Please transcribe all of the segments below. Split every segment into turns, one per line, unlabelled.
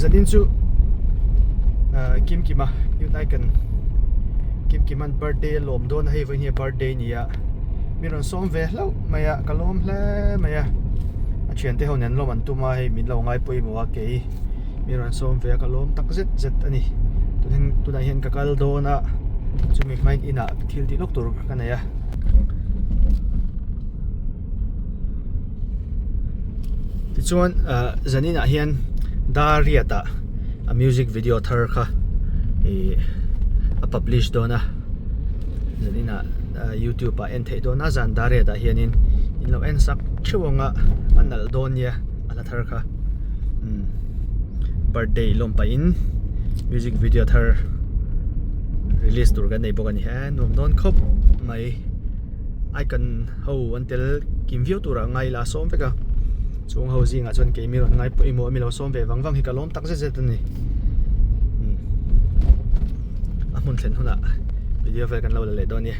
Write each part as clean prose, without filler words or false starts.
Zanin chu Kimkima Youth Icon Kimkima'n birthday a lawm dawn a hei vawiin hi a birthday a ni a mi rawn sawm ve hlauh mai a ka lawm hle mai a a thiante ho nen lawm an tum a hei min lo ngai pawimawh a kei mi rawn sawm ve a ka lawm tak zet zet a ni tunah hian ka kal dawn a chumi hmain inah thil tih lawk tur ka nei a. Tichuan ah zanin ah hian Dariat ah a music video thar kha ih a publish dawn a zanin ah youtube ah en theih dawn a zan Dariat ah hianin in lo en sak theuh ang a a nalh dawn nia a hla thar kha umm birthday lawm pahin music video thar release tur kan nei bawk a ni he nuam dawn khawp mai. Icon ho an tel kim viau turah ngai ila a sawm vek a chung ho zingah chuan keimi rawn ngai pawimawh a mi lo sawm ve vang vang hi ka lawm tak zet zet a ni a hmun thlen hunah video vel kan lo la leh dawn nia.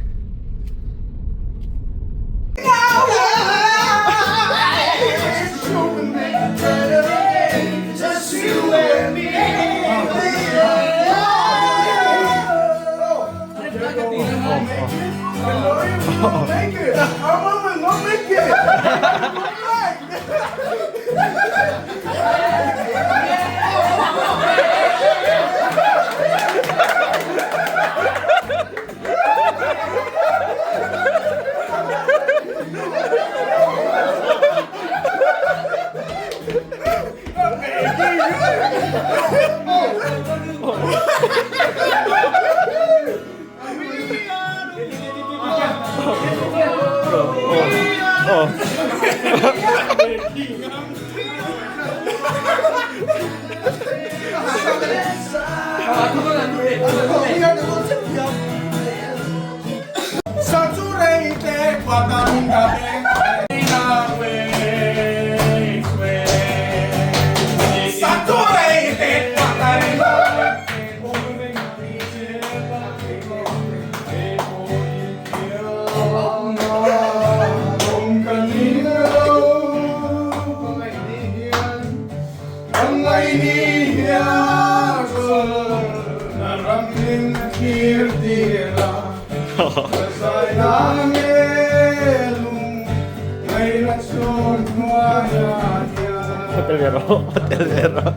Hotel ve rawh, hotel ve rawh.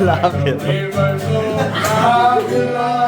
La ve rawh.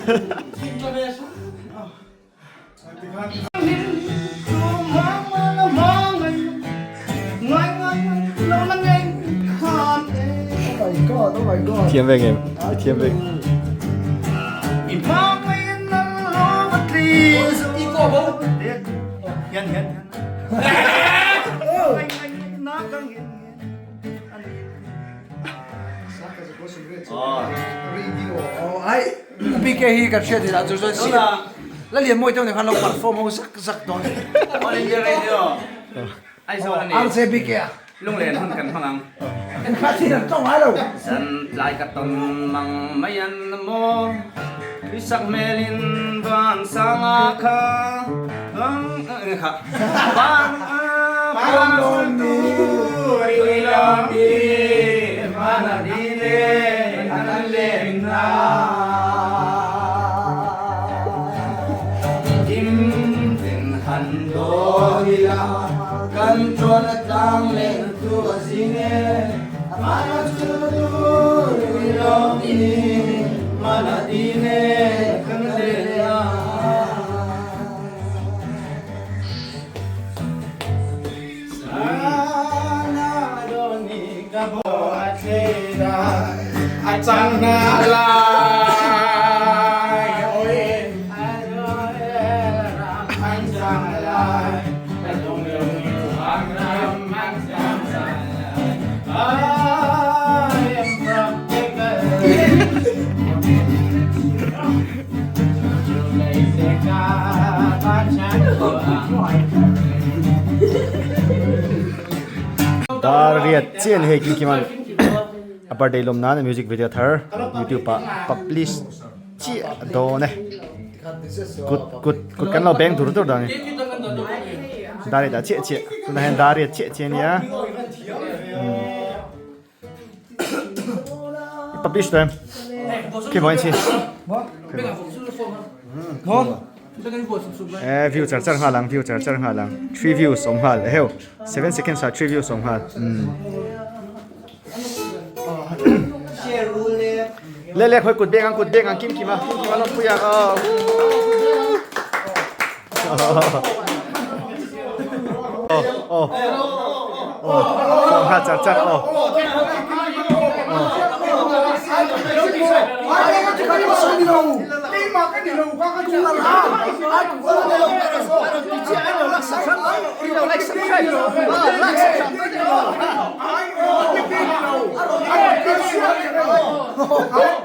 Thiam ve ngem i thiam ve.
PK hi kan hriat tih ah chu chuan si la lian mawi deuh nen khan lo perform ho zak zak dawn
All India Radio Aizawl a ni.
RJ PK a.
Lunglen hun kan hmang ang.
Engkha thil an tawng ngai lo.
Zan tlai ka tawn mang mai an maw Tuisak hmelin van sanga kha Engkha Van a van tu tui lam i Van a dine an len na Kim tin han dawn ila Kan chuan a tlang leh tu a zing e Mana chu tui lam i Mana dine kan len na.
Dar riat chian hei kim kim an a birthday lawm nan a music video thar youtube ah publish chiah dawn e kut kut kut kan lo beng dur dur dawn a ni dar riat ah chiah chiah tunah hian dar riat chiah chiah a nia. Publish tawh em? Khi maw inchi? Eh view char char nghal ang view char char nghal ang 3 views awm nghal eheu 7 seconds ah 3 views awm nghal umm le le khawi kut beng ang kut beng ang kim kim a kim kim a lawmpui ang aw aw aw aw char char aw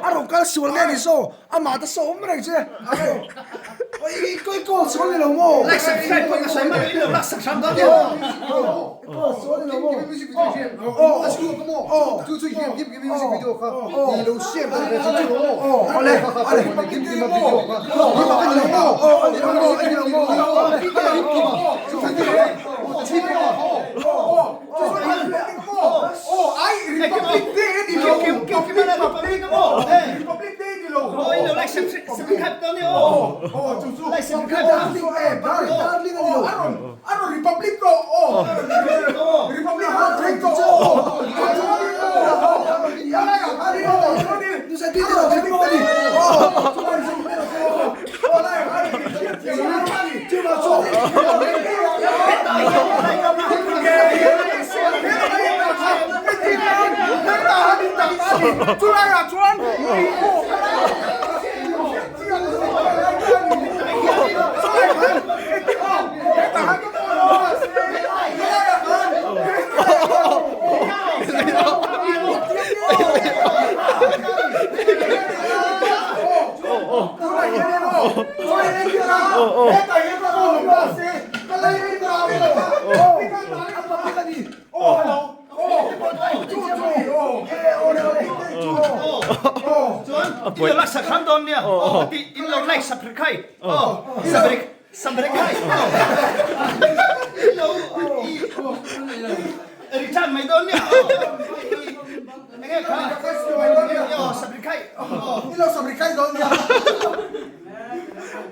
A rawn kal sual nge ni saw Amah te sawm reng che. Oi koi call sual ni lo maw?
Like subscribe pawh ka sawi mai lo, like subscribe dawn nia.
Call sual ni lo maw?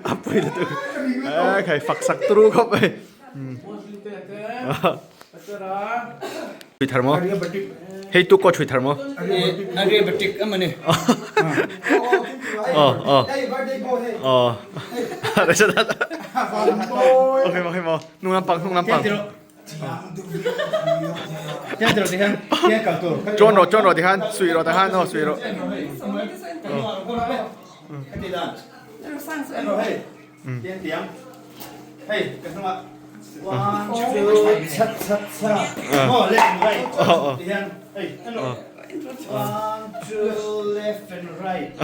A pui lutuk e khai fak sak turu khawp mai thui thar maw hei tu kaw thui thar maw aw aw. Aw. Okay mo, okay mo. Hnung lampang, hnung lampang. Chuan rawh, chuan rawh tikhan, suih rawh tikhan, aw suih rawh.
One, two, left and right.
One,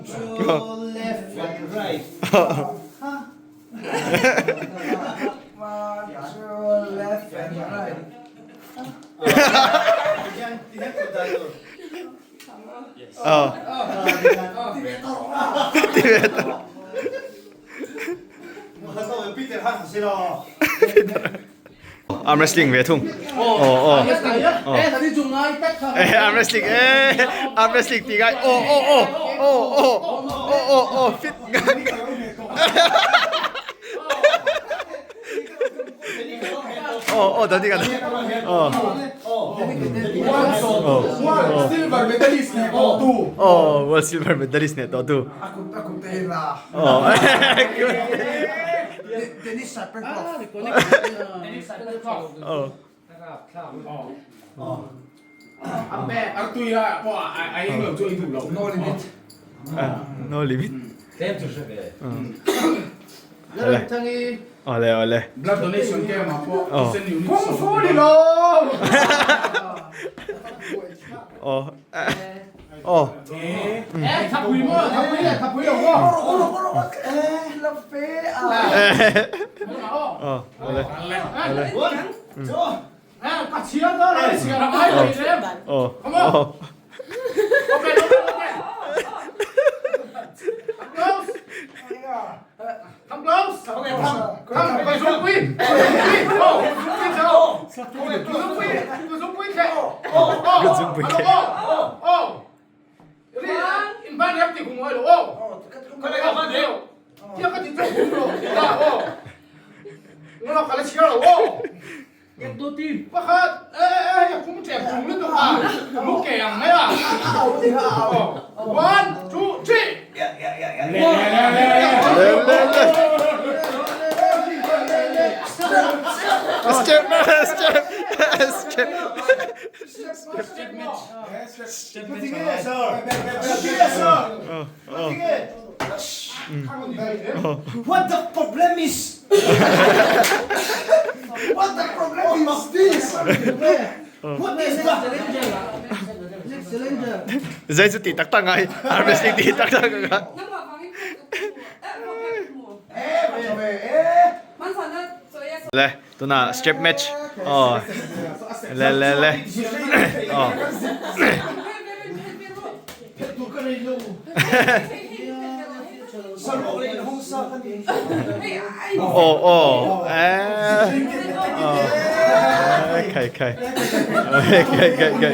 two, left and right.
Arm wrestling ve thung. Aw aw. Eh arm wrestling eh arm wrestling tih ngai aw aw aw aw aw aw aw aw fit ngang. Aw aw dani kan aw.
Silver medalist nih tawh tu.
Aw world silver medalist nih tawh tu. Aw.
Denis Saperkov. No limit.
No limit. Ole ole.
Blood donation ke ma pawh thisen unit
Kung fu ni lo.
Oh. Oh. Oh, ole. Ole. Oh. Oh. Le le le. Step step step.
What the problem is?
What the problem is this?
What is the
Zai chu tih tak tak ngai. Arm wrestling tih tak tak ngai. Le tuna strap match. Oh. Le le le. Oh. Oh oh. Eh. Oh. Kai kai. Kai kai kai.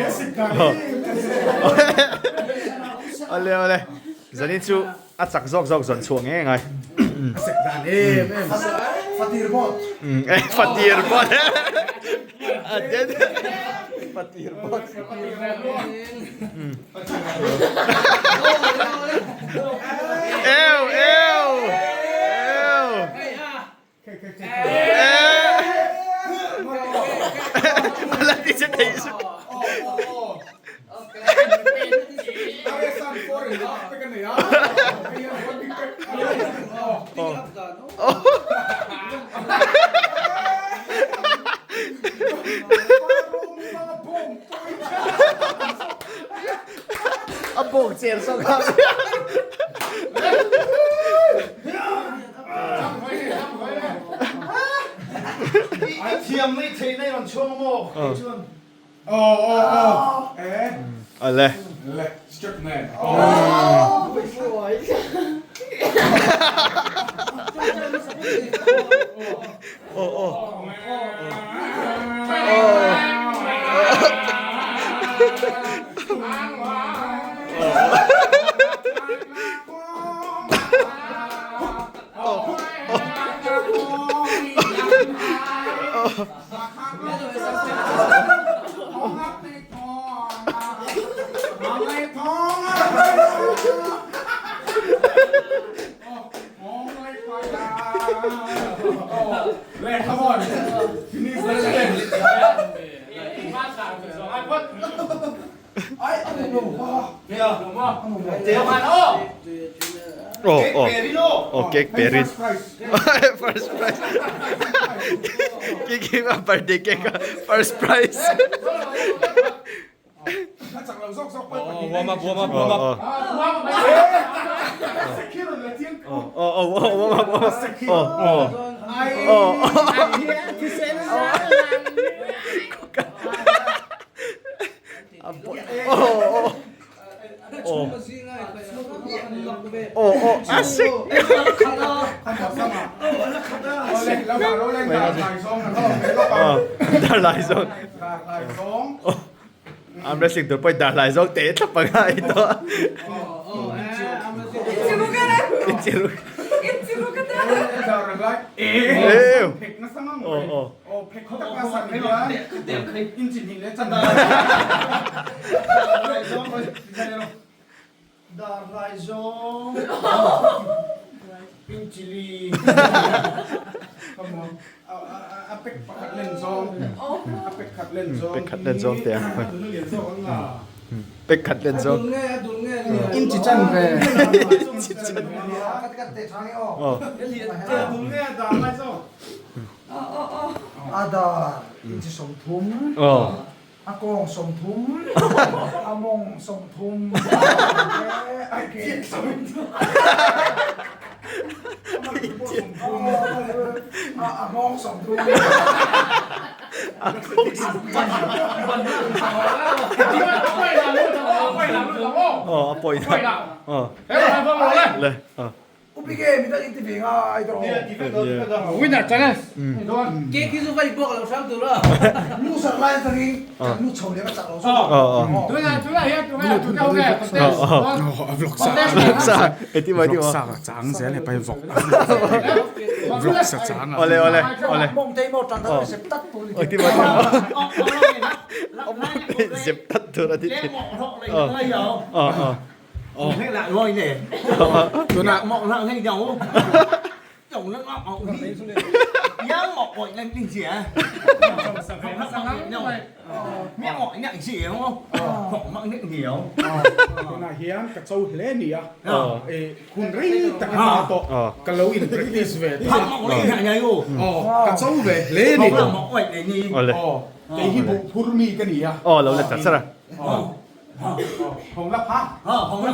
Oh. Ole ole. Zanin chu a chak zawk zawk zawn chhuah ngei ngai.
A sek dan em em. Fatir bot.
Fatir bot. A den. Fatir bot. Eu eu. Eu. A la ti che thei su. A bawk cher zawk a.
Thiam mai theih na i rawn chhuang a maw? Kei chuan.
Ale. Aw aw. Oh, oh. Oh, cake perin. First prize. Kiki a birthday cake a first prize.
Warm up, warm up, warm up.
Oh, oh, oh, warm up, warm up. Oh, oh. Oh. Oh, oh, a sik. Dar lai zawng. Arm wrestling tur pawh dar lai zawng teh thlap a ngai tawh. Inchiru. Oh, oh. Pek khat len zawng te ang pek khat len zawng
A dar inchi 30, a kawng 30, a mawng 30, a ke 30, a nghawng 30.
Aw, a pawina. Aw. Le. Aw.
Upike mi tak inti ve ngai tawh.
Winner challenge.
Cake hi chu vai buak lo hram tur a.
Loser lai atangin kan lu chho leh ka chak lo chu.
Tunah tunah hian tunah tunah ho nge contest.
A
vlog sa.
Vlog sa. Eti mai ti ma.
Vlog sa chang zel he pai vlog. Vlog sa chang.
Ole ole ole.
Mong te mo tan ta sep tat tur.
Eti mai ti ma. Zep tat tur ati. Ờ ờ.
Tunah hian ka cho hle ni a, hun rei tak a ta tawh, ka lo in practice ve tawh. Ka cho ve hle ni. Kei hi buh phur mi ka ni a.
Aw lo let char char a.
Hong la pha. Hong la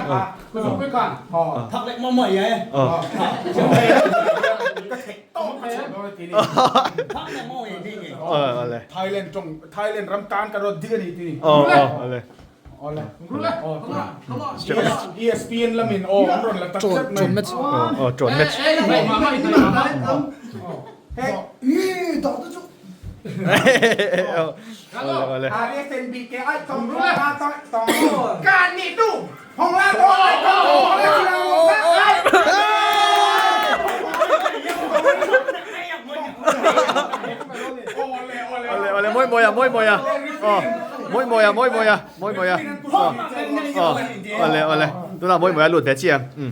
pha. Thak leh maw mai e. Thailand tawng Thailand ram tan ka rawt dik a ni ti ni.
Awle.
Awle. ESPN lamin aw an rawn la tak tlat mai.
Aw trawn match.
Ih, dawh te chu.
Ole ole moi moi a moi moi a. Aw moi moi a moi moi a moi moi a. Aw aw ole ole tunah moi moi a lut ve chiang. Um.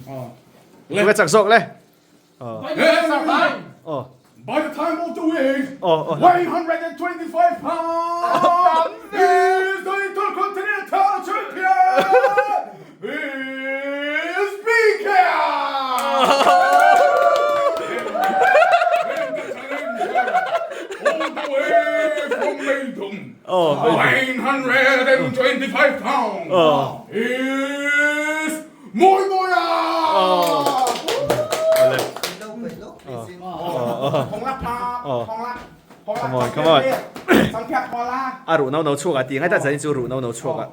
Tunge chak zawk le. Aw.
By the time of the week,
Aw aw.
125 pounds is the Intercontinental Champion is BK! All the way from Melbourne, 925 pounds is Mawi Mawia!
Come on, come on. A ruh no no chhuak a tih ngai ta zanin chu ruh no no chhuak a.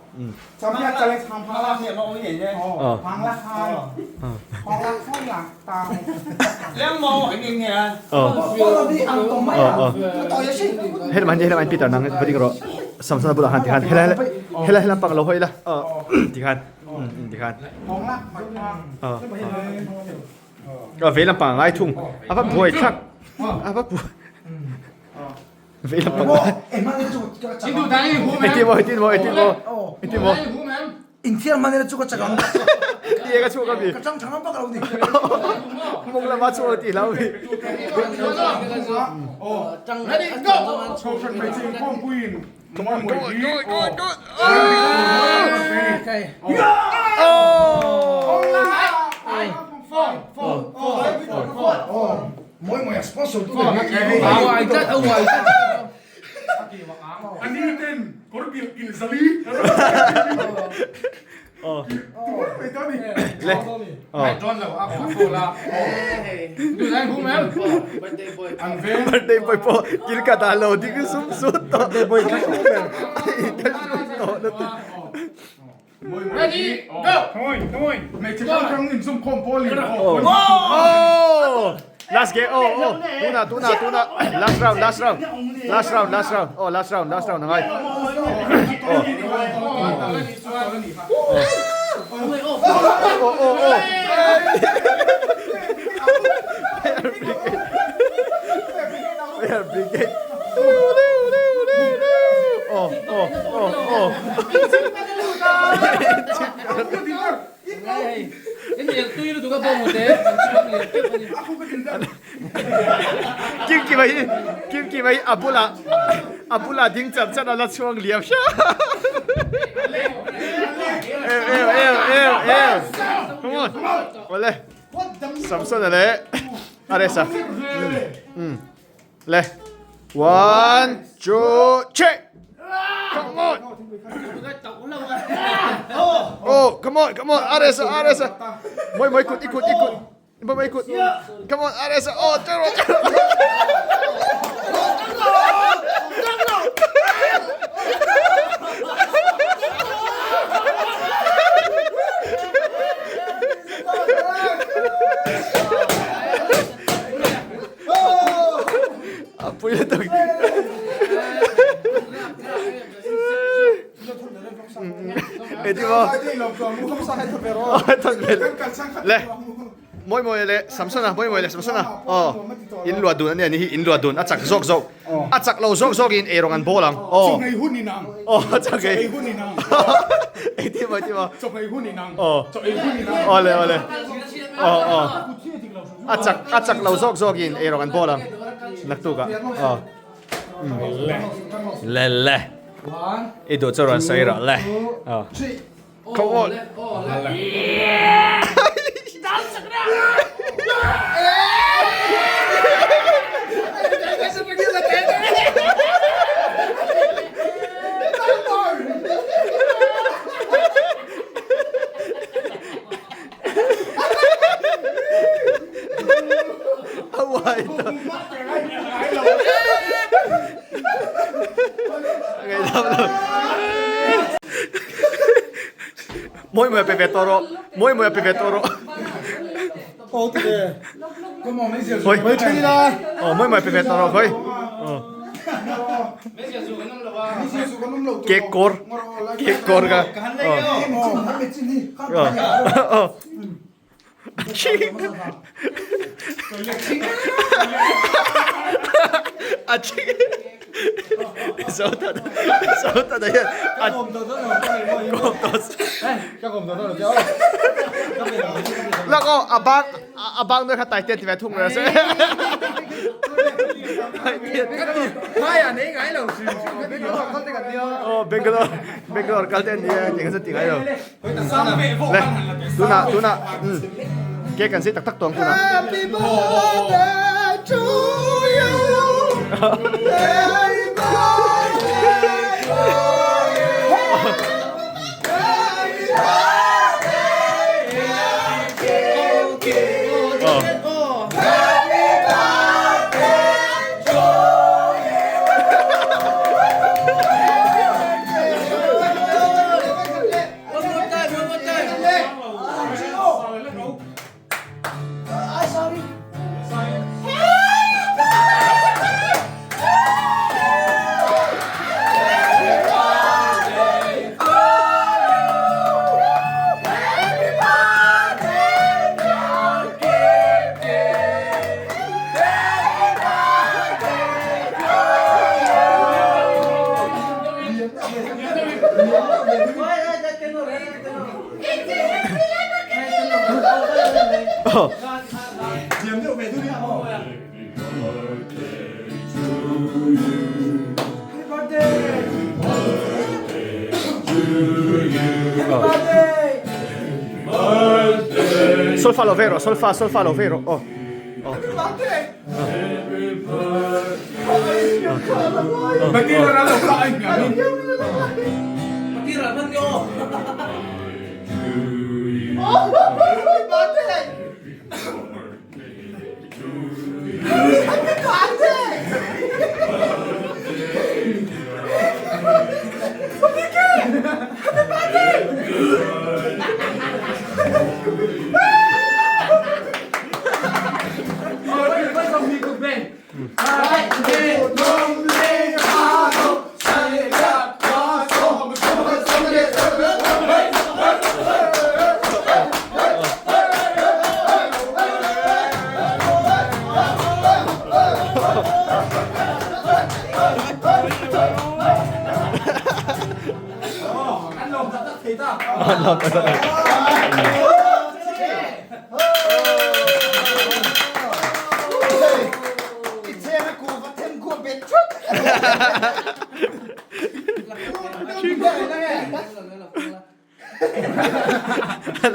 Helama helama Peter nang va ding rawh Samsona bulah khan tikhan helai helai helai pak lo hawi la tikhan tikhan a vei lampang a ngai thung a va buai thlak a va buai. Vei lampang. Engtin maw engtin maw engtin maw engtin maw.
Inthiar hman ila chu ka chak ang.
Ti e ka chhuak ami.
Ka chang thang vak lo ni.
Mawng lama chhuak ti hlau mi.
Ready go.
Chho hran mai chi khawmpuiin
Come on,
Mawi
come on,
hi.
go, go, go. Oh!
Mawi mawi a sponsor tu
Uai tlat a uai tlat.
Ani ten kawr bilh in zali.
Oh.
Tuar mai ta ni.
Le. Oh.
Dawn lo a khaw la. An veng.
Birthday boy pawh kil ka dah lo ding sum sut tawh. Birthday boy ka sum ber. Ka sum tawh na te.
Ready go.
Come on, come on. Hmeichhe hrang hrang in zum khawm pawl in.
Oh. Oh! Last game. Oh, oh. Tuna, tuna, tuna. Last round, last round. Last round, last round. Oh, last round, last round angai. Oh. Oh, oh, oh. Fire brigade. Oh, oh, oh, oh. Kim Kim hi Kim Kim hi a bulah a bulah ding char char a la chhuang liam hria eu eu eu eu eu come on awle Samson a leh Aresa um le one two three come on oh come on come on Aresa Aresa mawi mawi kut i kut i kut mawi mawi kut come on Aresa oh tero tero A pui lutuk. Engtin maw? Le mawi mawi leh Samsona mawi mawi leh Samsona aw in luah dun ania ni hi in luah dun a chak zawk zawk a chak lo zawk zawk in eirawng an bawl ang aw aw a chak ei engtin maw engtin maw aw aw le aw le aw aw A chak a chak lo zawk zawk in eirawng an bawl ang naktuk ah aw le le i duh chu rawn sawi rawh le aw come on A uai ta. Ngaihdam lo. Mawi mawi pe ve tawh rawh. Mawi mawi pe ve tawh rawh. Hawi. Aw mawi mawi pe ve tawh rawh hawi. Aw. Cake kawr. Cake kawr ka. Aw. Aw. A ching. Zo ta zo ta da hian a kawm tawh Lak aw a bang a bang nuai kha taite ti ve thung reng se. Aw Bangalore Bangalore kal te an nia ti kha chu ti ngai lo. Le tunah tunah umm cake kan sei tak tak tawh ang tunah.
Happy birthday to you. Happy birthday to you. Happy birthday
Aw.
Happy birthday to you.
Solfa lo ve rawh solfa solfa lo ve rawh aw.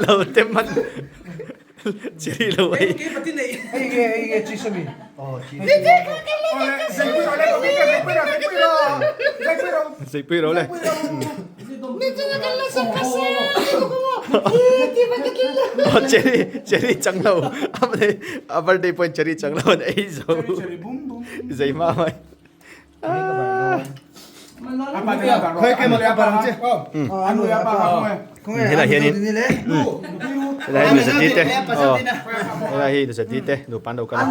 Lo te man chiri lo ei. Zeipui ro le. Oh cherry cherry chang lo. A birthday point cherry chang lo an ei zo. Zei ma mai. Helai hianin helai hi nuzati te aw helai hi nuzati te nupa an lo kal a.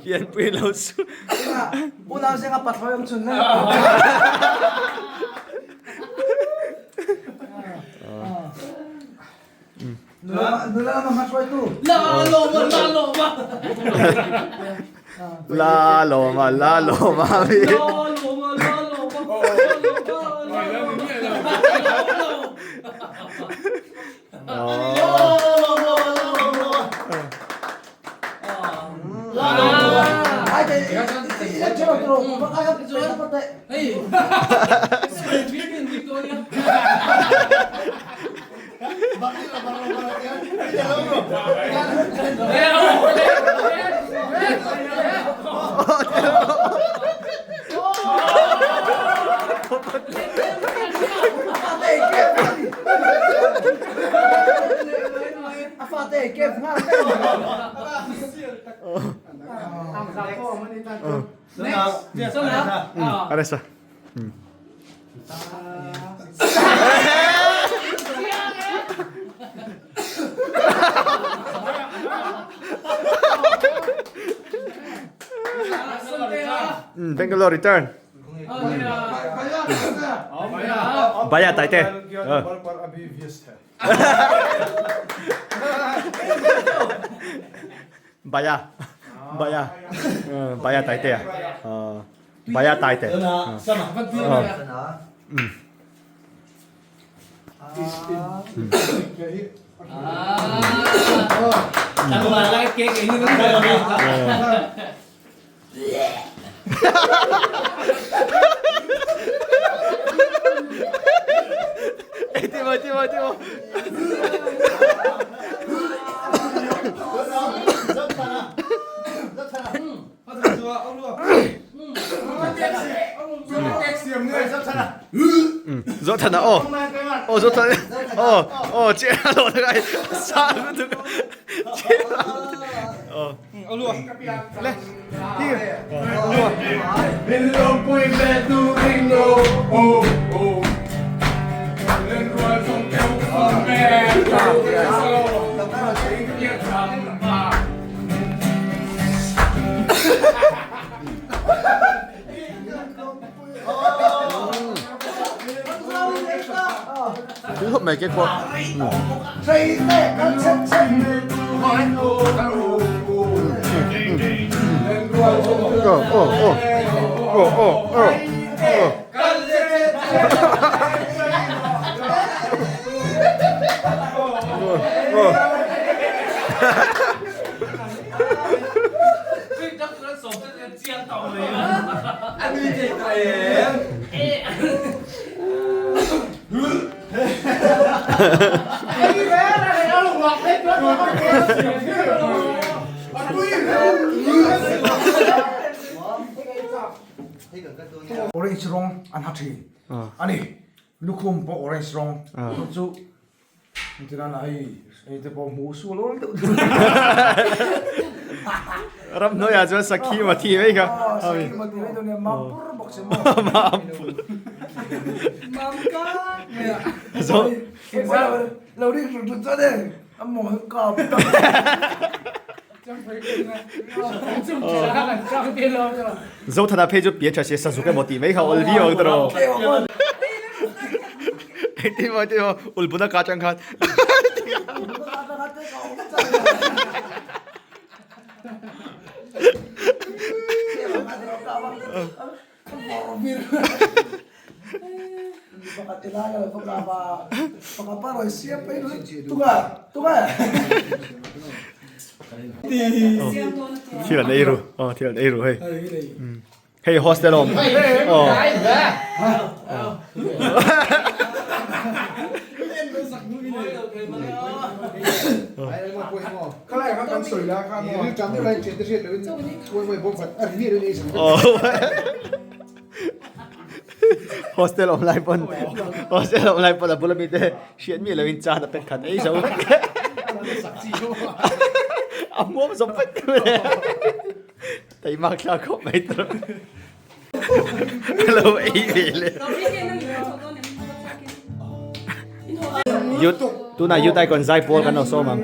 Pianpui lo su.
Unau zinga pathlawi awm chhun na. Nula lama hmahruaitu.
La lawma la lawma.
La lawma la lawma.
La lawma la lawma.
Aresa. Bangalore return. Baya Taite. Baya. Baya. Baya Taite. Baya Taite. Timo, Timo, Timo. Zothana aw aw Zothana aw aw che lo na kai sa lu tu che aw le hi Tui khawp mai cake pawh.
Orange rawng an ha thin a ni lukhum pawh orange rawng chu Engtinan a hei hei te pawh hmuh sual awl deuh deuh.
Ramhnuaiah chuan sakhi ma thi mai kha.
Sakhi ma thi mai dawn nia mam pur bawk si maw.
Mam pur.
Mam ka mai a. Zo. Lo ring rut rut chuan e a maw ka ta.
Zothana phei chu pian tha sia sazuk emaw tih mai kha awl viau ang tawh. Engtin maw engtin maw ulbuna ka atang khan. Thil an ei ru aw thil an ei ru hei hei hostel awm aw Hostel awm lai pawn hostel awm lai pawn a bula mite hriat miah loin chan a pet khat ei zo vek a hmuam zawm vek taimak thlak khawp mai tur a lo ei ve le youth tunah youth icon zai pawl kan lo sawm ang.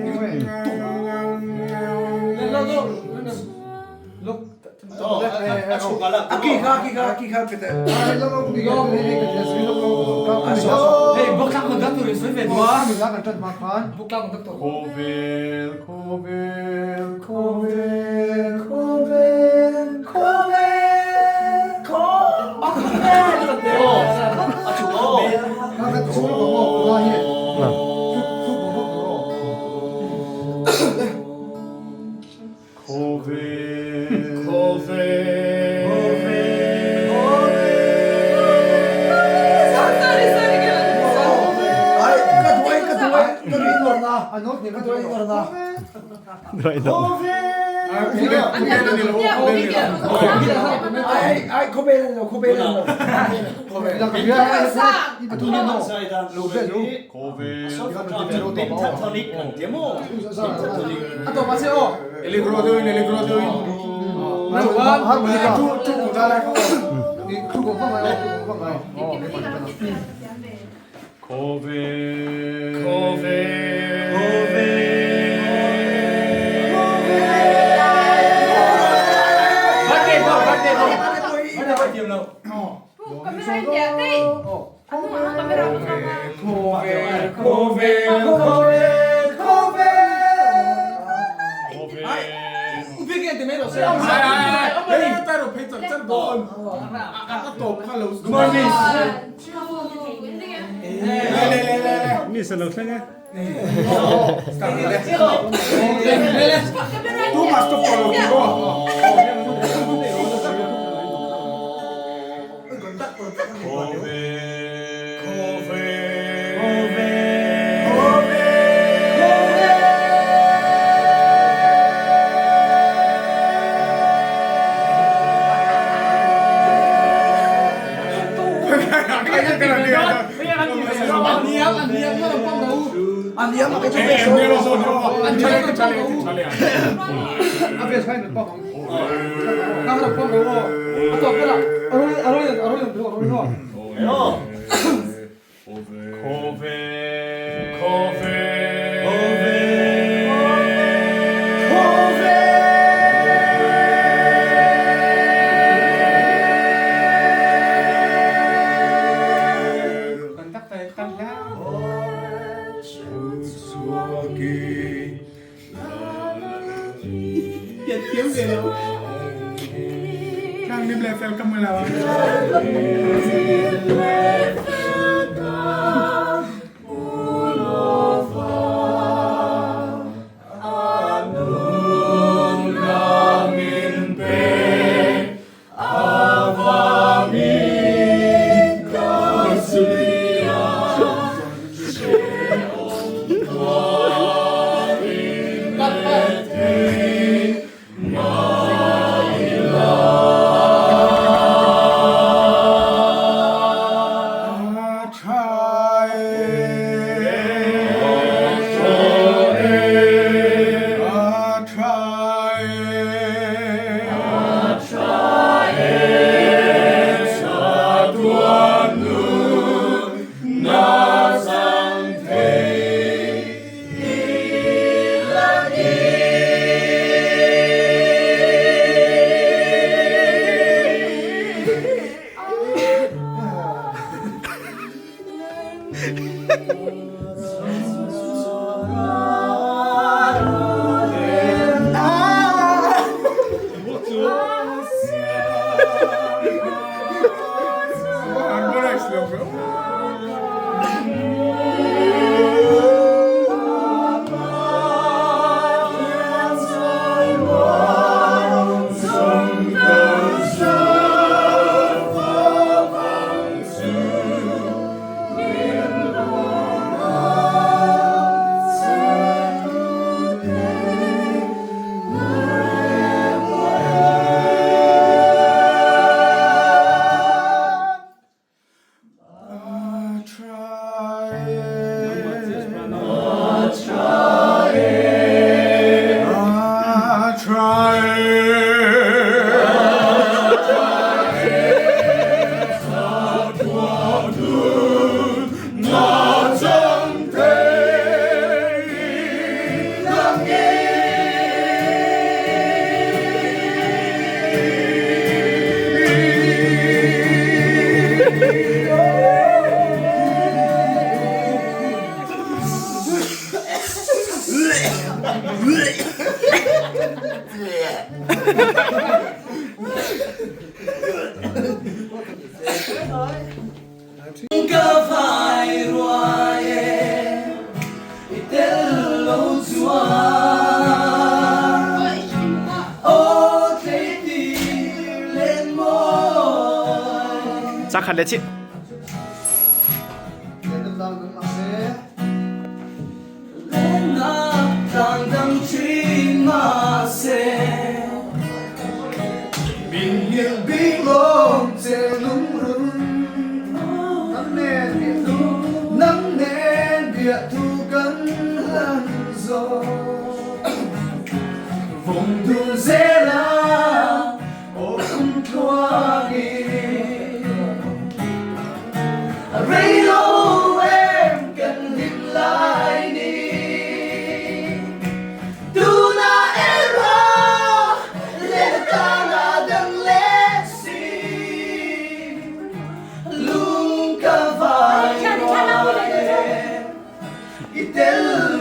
Chak khat le chih.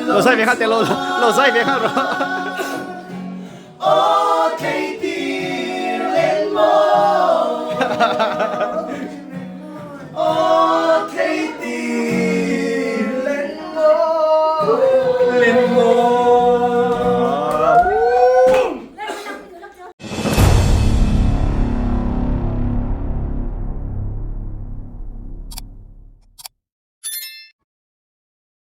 Lo zai ve kha te lo lo zai ve kha ro.